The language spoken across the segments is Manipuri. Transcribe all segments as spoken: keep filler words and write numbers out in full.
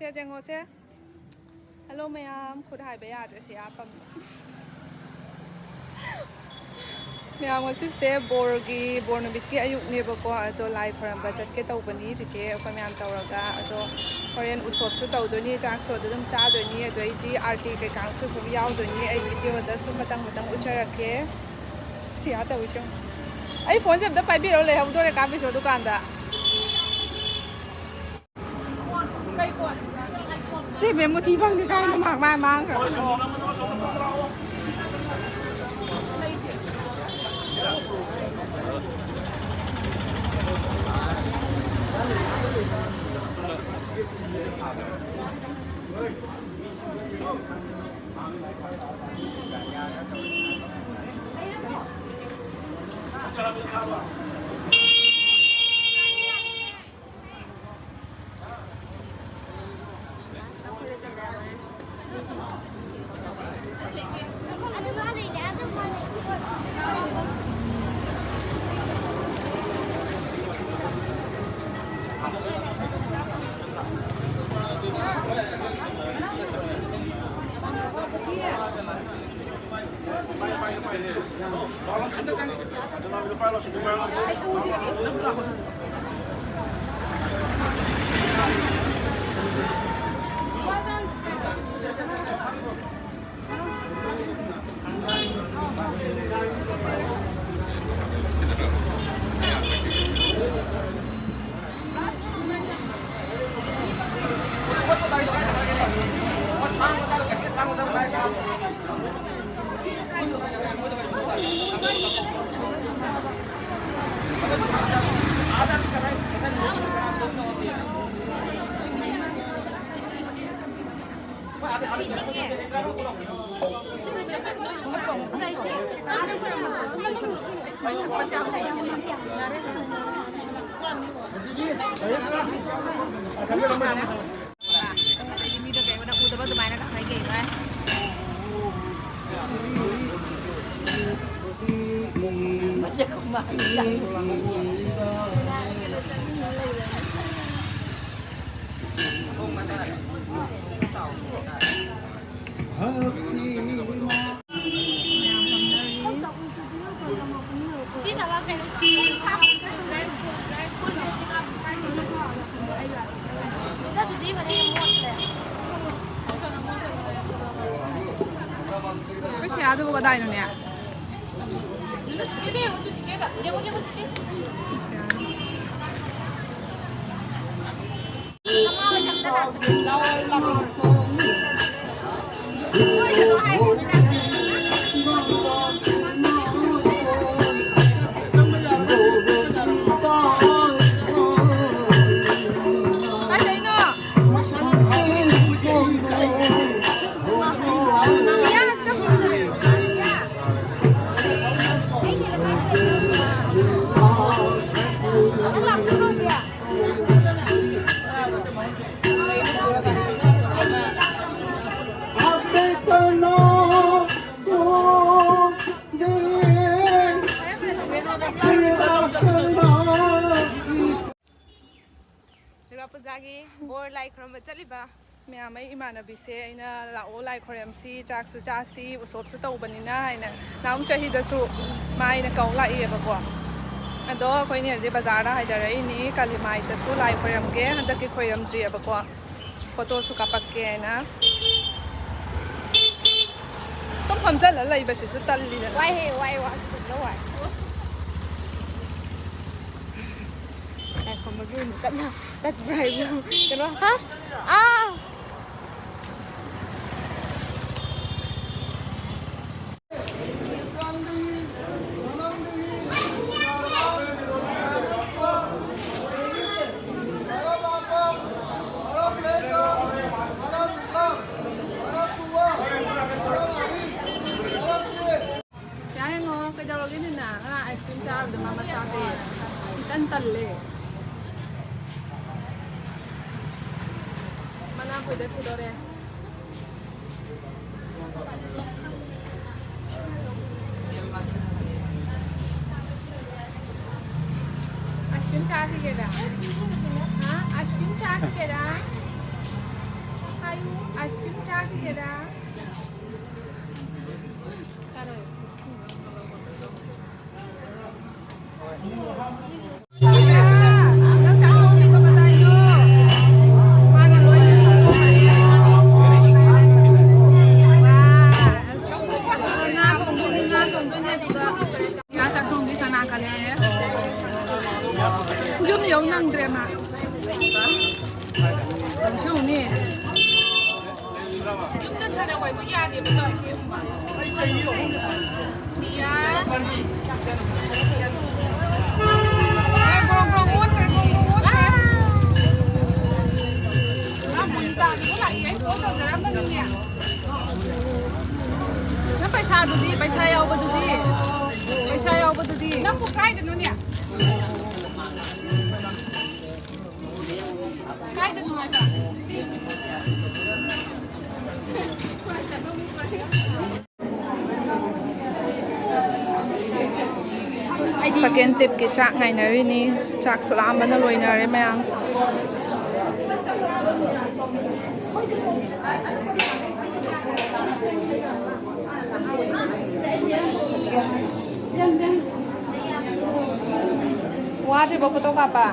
ꯁꯦ ꯌꯦꯡꯉꯣꯁꯦ꯫ ꯍꯜꯂꯣ ꯃꯌꯥꯝ, ꯈꯨꯠ ꯍꯥꯏꯕ ꯌꯥꯗ꯭ꯔꯦ ꯁꯤ ꯑꯥ ꯄꯝꯗ꯫ ꯃꯌꯥꯝ, ꯉꯁꯤꯁꯦ ꯕꯣꯔꯒꯤ, ꯕꯣꯔ ꯅꯨꯃꯤꯠꯀꯤ ꯑꯌꯨꯛꯅꯦꯕꯀꯣ, ꯑꯗꯣ ꯂꯥꯏ ꯈꯣꯏꯔꯝꯕ ꯆꯠꯀꯦ ꯇꯧꯕꯅꯤ ꯆꯤꯆꯦ ꯑꯩꯈꯣꯏ ꯃꯌꯥꯝ ꯇꯧꯔꯒ꯫ ꯑꯗꯣ ꯍꯣꯔꯦꯟ ꯎꯁꯣꯞꯁꯨ ꯇꯧꯗꯣꯏꯅꯤ, ꯆꯥꯛꯁꯨ ꯑꯗꯨꯝ ꯆꯥꯗꯣꯏꯅꯤ, ꯑꯗꯩꯗꯤ ꯑꯥꯔꯇꯤ ꯀꯩꯀꯥꯁꯨ ꯁꯨꯝ ꯌꯥꯎꯗꯣꯏꯅꯤ꯫ ꯑꯩ ꯚꯤꯗꯤꯑꯣꯗ ꯁꯨꯝ ꯃꯇꯪ ꯃꯇꯪ ꯎꯠꯆꯔꯛꯀꯦ꯫ ꯁꯤ ꯑꯥ ꯇꯧꯏꯁꯦ ꯌꯦꯡꯉꯣ꯫ ꯑꯩ ꯐꯣꯟꯁꯦ ꯑꯝꯇ ꯄꯥꯏꯕꯤꯔꯛꯑꯣ, ꯂꯩꯍꯧꯗꯣꯔꯦ ꯀꯥꯞꯄꯤꯁꯣ ꯗꯨꯀꯥꯟꯗ꯫ ꯆꯦ ꯕꯦꯝ ꯃꯨꯊꯤ ꯐꯪꯗꯦ ꯀꯥꯏꯅ ꯃꯥ-, ꯃꯥ ꯃꯥꯡꯈ꯭ꯔꯕ꯫ ꯑꯗꯒꯤ ꯃꯤꯗꯣ ꯀꯩꯝꯇ ꯎꯗꯕ ꯑꯗꯨꯃꯥꯏꯅꯒ ꯍꯥꯏꯒꯩ ꯚꯥꯏ꯫ ꯑꯩꯈꯣꯏ ꯁꯤꯌꯥꯗꯨꯕꯨ ꯀꯗꯥꯏꯅꯣꯅꯦ? ꯗꯨꯔꯒꯥ ꯄꯨꯖꯥꯒꯤ ꯕꯣꯔ ꯂꯥꯏ ꯈꯨꯔꯨꯝꯕ ꯆꯠꯂꯤꯕ ꯃꯌꯥꯝ, ꯑꯩ ꯏꯃꯥꯟꯅꯕꯤꯁꯦ ꯑꯩꯅ "ꯂꯥꯛꯑꯣ, ꯂꯥꯏ ꯈꯣꯏꯔꯝꯁꯤ, ꯆꯥꯛꯁꯨ ꯆꯥꯁꯤ, ꯎꯁꯣꯞꯁꯨ ꯇꯧꯕꯅꯤꯅ" ꯍꯥꯏꯅ, ꯅꯍꯥꯟꯃꯨꯛ ꯆꯍꯤꯗꯁꯨ ꯃꯥ ꯑꯩꯅ ꯀꯧ ꯂꯥꯛꯏꯑꯕꯀꯣ꯫ ꯑꯗꯣ ꯑꯩꯈꯣꯏꯅꯤ ꯍꯧꯖꯤꯛ ꯕꯖꯥꯔꯗ ꯍꯥꯏꯗꯔꯛꯏꯅꯤ, ꯀꯥꯂꯤꯃꯥꯏꯗꯁꯨ ꯂꯥꯏ ꯈꯣꯏꯔꯝꯒꯦ, ꯍꯟꯗꯛꯀꯤ ꯈꯣꯏꯔꯝꯗ꯭ꯔꯤꯑꯕꯀꯣ꯫ ꯐꯣꯇꯣꯁꯨ ꯀꯥꯞꯄꯛꯀꯦ ꯍꯥꯏꯅ꯫ ꯁꯨꯝ ꯐꯝꯖꯜꯂ ꯂꯩꯕꯁꯤꯁꯨ ꯇꯜꯂꯤꯗꯅ꯫ ꯋꯥꯏꯍꯦ, ꯋꯥꯏ, ꯋꯥꯏ, ꯐꯖꯅ ꯋꯥꯏ꯫ ꯂꯥꯏ ꯈꯨꯔꯨꯝꯕꯒꯤ ꯑꯣꯏꯅ ꯆꯠꯅ-, ꯆꯠꯄ꯭ꯔꯥ ꯍꯥꯏꯕꯨ? ꯀꯩꯅꯣ, ꯍꯥ? ꯑꯥ! ꯌꯥꯔꯦꯉꯣ, ꯀꯩꯗꯧꯔꯒꯦ ꯅꯤꯅ? ꯉꯔꯥꯡ ice cream ꯆꯥꯔꯨꯕꯗ ꯃꯥ ꯃꯁꯥꯁꯦ ꯏꯇꯟ ꯇꯜꯂꯦ꯫ ꯃꯅꯥ ꯀꯣꯏꯗꯠꯈꯤꯗꯣꯔꯦ꯫ Ice cream ꯆꯥꯈꯤꯒꯦꯔꯥ? ꯍꯥ? Ice cream ꯆꯥꯈꯤꯒꯦꯔꯥ? ꯅꯪ ꯆꯥꯛ ꯊꯣꯡꯉꯤꯗꯣ ꯀꯗꯥꯏꯅꯣ? ꯃꯥꯅ ꯂꯣꯏꯅ ꯊꯣꯡꯉꯦ꯫ ꯋꯥ, ꯑꯁ, ꯉꯥ ꯊꯣꯡꯗꯣꯏꯅꯤ, ꯉꯥ ꯊꯣꯡꯗꯣꯏꯅꯦ꯫ ꯑꯗꯨꯒ ꯉꯥ ꯆꯥꯛ ꯊꯣꯡꯕꯤ ꯁꯅꯥ ꯀꯜꯂꯦ꯫ ꯌꯨꯝ ꯌꯧ ꯅꯪꯗ꯭ꯔꯦ ꯃꯥ꯫ ꯌꯨꯝꯅꯤ꯫ ꯌꯨꯝꯗ ꯁꯥꯟꯅꯧ ꯍꯥꯏꯕ ꯌꯥꯗꯦꯕ ꯇꯧꯔꯤꯁꯦ꯫ ꯌꯦꯡꯉꯨꯕ꯫ ꯃꯤꯌꯥ꯫ ꯉꯥꯏꯈꯣ, ꯉꯥꯏꯈꯣ, ꯑꯣꯟꯈ꯭ꯔꯦ, ꯉꯥꯏꯈꯣ, ꯑꯣꯟꯈ꯭ꯔꯦ꯫ ꯄꯨꯔꯥ ꯃꯨꯟ ꯇꯥꯈꯤꯕ ꯂꯥꯛꯏ, ꯑꯩ ꯐꯣꯟ ꯇꯧꯖꯔꯝꯕꯅꯤꯅꯦ꯫ ꯅꯪ ꯄꯩꯁꯥꯗꯨꯗꯤ, ꯄꯩꯁꯥ ꯌꯥꯎꯕꯗꯨꯗꯤ, ꯄꯩꯁꯥ ꯌꯥꯎꯕꯗꯨꯗꯤ꯫ ꯅꯪꯕꯨ ꯀꯥꯏꯗꯅꯣꯅꯦ? ꯀꯥꯏꯗꯅꯣ ꯍꯥꯏꯕ? ꯁꯦꯀꯦꯟ ꯇꯤꯞꯀꯤ ꯆꯥꯛ ꯉꯥꯏꯅꯔꯤꯅꯤ꯫ ꯆꯥꯛꯁꯨ ꯂꯥꯝꯕꯅ ꯂꯣꯏꯅꯔꯦ ꯃꯌꯥꯝ꯫ ꯋꯥꯗ꯭ꯔꯤꯕꯣ ꯐꯣꯇꯣ ꯀꯥꯞꯄ?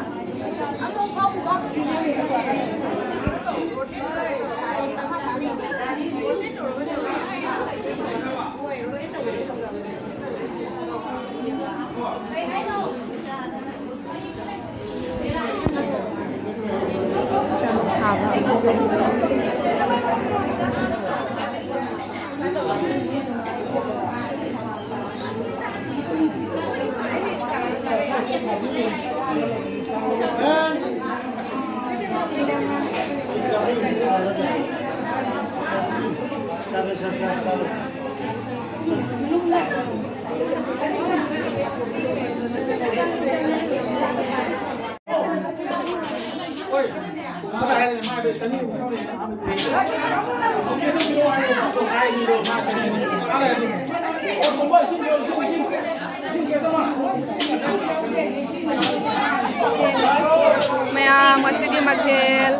ꯃꯌꯥꯝ ꯉꯁꯤꯒꯤ ꯃꯊꯦꯜ꯫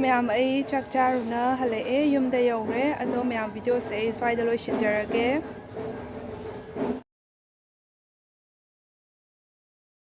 ꯃꯌꯥꯝ, ꯑꯩ ꯆꯥꯛ ꯆꯥꯔꯨꯅ ꯍꯜꯂꯛꯑꯦ, ꯌꯨꯝꯗ ꯌꯧꯔꯦ꯫ ꯑꯗꯣ ꯃꯌꯥꯝ, ꯚꯤꯗꯤꯑꯣꯁꯦ ꯑꯩ ꯁ꯭ꯋꯥꯏꯗ ꯂꯣꯏꯁꯤꯟꯖꯔꯒꯦ꯫